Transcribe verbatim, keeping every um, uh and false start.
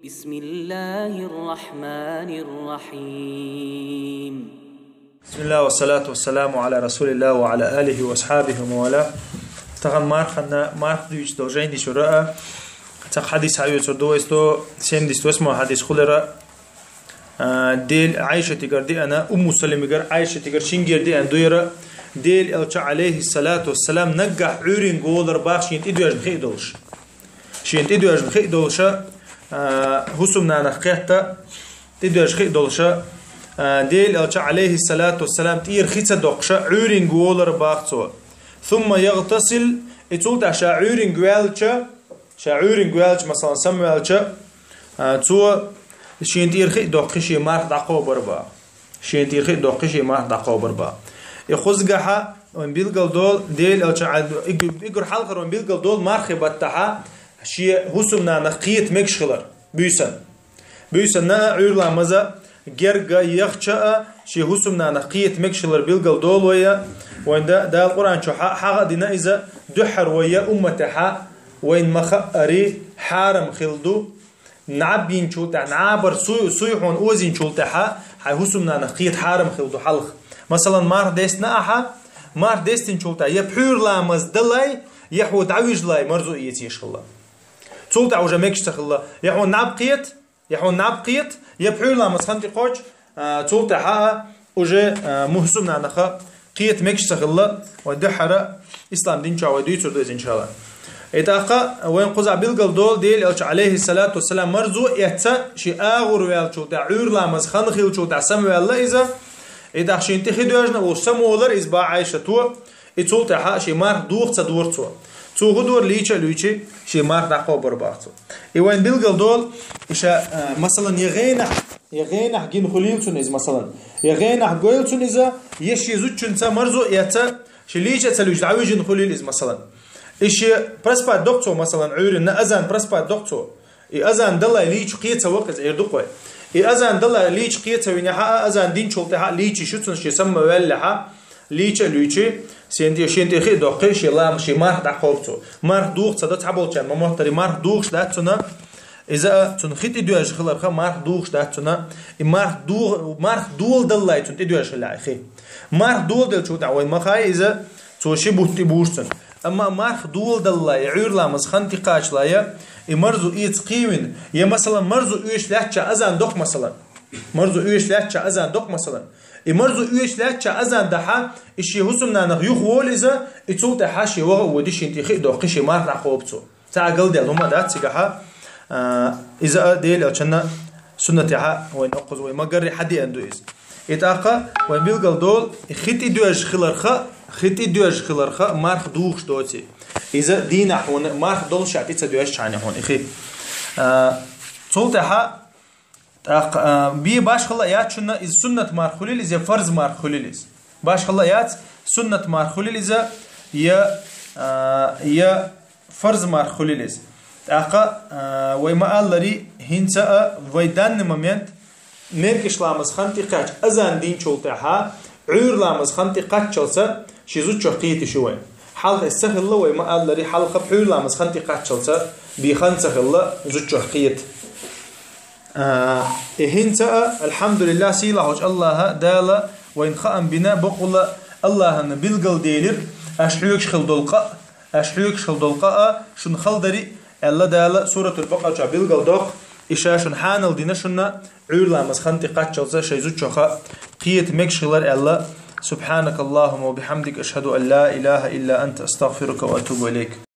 بسم الله الرحمن الرحيم. بسم الله والصلاة والسلام على رسول الله وعلى آله وأصحابه ومن والاه. Тахан мархана, марх дуьйцу долу жайни чура а, цхьа хьадис хьаоьцур ду вай, сто семьдесят восьмой хьадис хулара. А, Дел Ӏайшатигара деана, Умму Салимигара, Ӏайшатигара, шингара деана дуьйра, Дел Элча, алейхиссалату вассалам, наггахь Ӏуьйринга волар бах шен тӀедоьжна хи долуш. Шен тӀедоьжна хи долуша, а, хӀусамнанах кхетта, тӀедоьжна хи долуша, а, Дел Элча, алейхиссалату вассалам, тӀера хи ца доккхуша, Ӏуьйринга волар бах цо. Сумма ягътасил, и цул тӀаьхьа ша Ӏуьйринга ваьлча, ша Ӏуьйринга ваьлча, масалан, самаваьлча, а, цо шен тӀера хи доккхи шен марх дӀакхобар бах. Шен тӀера хи доккхи шен марх дӀакхобар бах. И хузгахьа вайн билгал долу, Дел Элча, а, и гу-, и гур хьалхара вайн билгал долу мархи баттахьа, шен хӀусамнанах кхета мегаш хилар, буьйсан. Буьйсанна а, Ӏуьйрламаза герга яхча а, шен хӀусамнанах кхета мегаш хилар билгал долу вай а, вайн да, Дала Къуръан чу хьа-, хьагӀа а дина иза, дуьххьара вай а умматехьа, вайн ма хаари хьарам хила ду, наб йинчул тӀаьхьа, набар суй, суй хьуна озийначул тӀаьхьа, хьайн хӀусамнанах кхета хьарам хила ду хьалха. Масалан, марх дестина ахьа, марх дестинчул тӀаьхьа я пхьуьйра ламаз далай, я хьо дӀавижалай марзо эца еш хилла. Цул тӀаьхьа уже мегаш ца хилла, я хьо наб кхета, я хьо наб кхета, я пхьуьйра ламаз хан тӀе кхочу, а, цул тӀаьхьа а уже, а, хӀусамнанаха кхета мегаш ца хилла, вай дуьххьара ислам дин чохь вай дуьйцур ду иза, иншалла. И тӀаккха вайн кхузахь билгал долу, Дела Элча, алейхиссалату вассалам, марзо эцна, шен агӀор ваьллачул тӀаьхьа, Ӏуьйра ламаз хан хиллачул тӀаьхьа самаваьлла иза. И тӀаккха шен тӀе хи доьжна волуш самаволар иза бах Ӏайшато, и цул тӀаьхьа шен марх доха ца дора цо. Цо хӀун дора, лийча а луьйчи, шен марх дӀакхобар бах цо. И вайн билгал долу, и ша, а, масалан, я гӀенахь, я гӀенахь гина хуьлийла цунна иза, масалан, я гӀенахь гойла цунна иза, я шен зудчуьнца марзо а эцна, шен лийча а ца луьйчу дӀавижина хуьлийла иза, масалан. И шен проспать доккху цо, масалан, Ӏуьйранна азан проспать доккху цо. И азан далай лийча кхета ца вакъ иза, эр ду-кх вай. И азан далай лийча кхета ца винехьа а, азан динчул тӀаьхьа а лийча шу цунна шен самаваьллехьа, лийча а луьйчи, шен тӀе, шен тӀе хи а доккхи, шен лам, шен марх дӀакхобу цо. Марх доха ца до цхьаболчарна, ма моттарий, марх дохуш дац цунна. Иза а цунна хи тӀедоьжна хиларха, марх дохуш дац цунна. И марх до-, марх доладаллалц цунна тӀедоьжна хилла хи. Марх доладелчул тӀаьхьа вайн ма хаьа иза, цо ши бутт тӀе буьйцу цунна. Амма марх доладаллалц, я Ӏуьйра ламаз хан тӀе кхаччалц, я и марзо эца кхийна, я, масалан, марзо оьшуш лаьттача азан доккху, масалан. Марзо оьшуш лаьттача азан доккху, масалан. И марзо оьшуш лаьттача азан дахьа, и шен хӀусамнанах юха волу иза, и цул тӀаьхьа шен ваха а води, шен тӀе хи а доккхи, шен марх дӀакхобу цо. Цхьа а галдаьлла хӀума дац цигахьа, а, иза а Дела Элчанна суннатехьа вайн оккхуза вай ма-гарри хьадеана ду иза. И тӀаккха вайн билгал долу, и хи тӀедоьжна хиларха, хи тӀедоьжна хиларха марх дохуш доций. Иза дийнахь хьуна марх долуш а тӀе ца доьжчхьана хьуна и хи. А, цул тӀаьхьа, тӀаккха, а, бе башхалла а яц шуна, иза суннат марх хуьлийла иза, я фарз марх хуьлийла иза. Башхалла а яц, суннат марх хуьлийла иза, я, а, я фарз марх хуьлийла иза. ТӀаккха, а, вай ма аллари, хӀинца а вай данный момент маьркӀаж ламаз хан тӀе кхаьчча, азан динчул тӀаьхьа, Ӏуьйра ламаз хан тӀе кхаччалца шен зудчух кхеташ ю вай. Хьалха иза ца хилла, вай ма аллари, хьалха пхьуьйра ламаз хан тӀе кхаччалца бен хан ца хилла зудчух кхета. А, и хӀинца а, алхьамдулиллахӀ, сийлахьчу АллахӀа, Дала вайна хаам бина, бакъволу АллахӀана билгалделира, аша хьоьгуш хила долу къа а, аша хьоьгуш хила долу къа а шуна хала дарий, аьлла Дала Суратул-Бакъара чохь билгалдоккху, и ша шуна хьанал дина шуна, Ӏуьйра ламаз хан тӀе кхаччалца шайн зудчуха кхета мегаш хилар аьлла. سبحانك اللهم وبحمدك، أشهد أن لا إله إلا أنت، أستغفرك وأتوب إليك.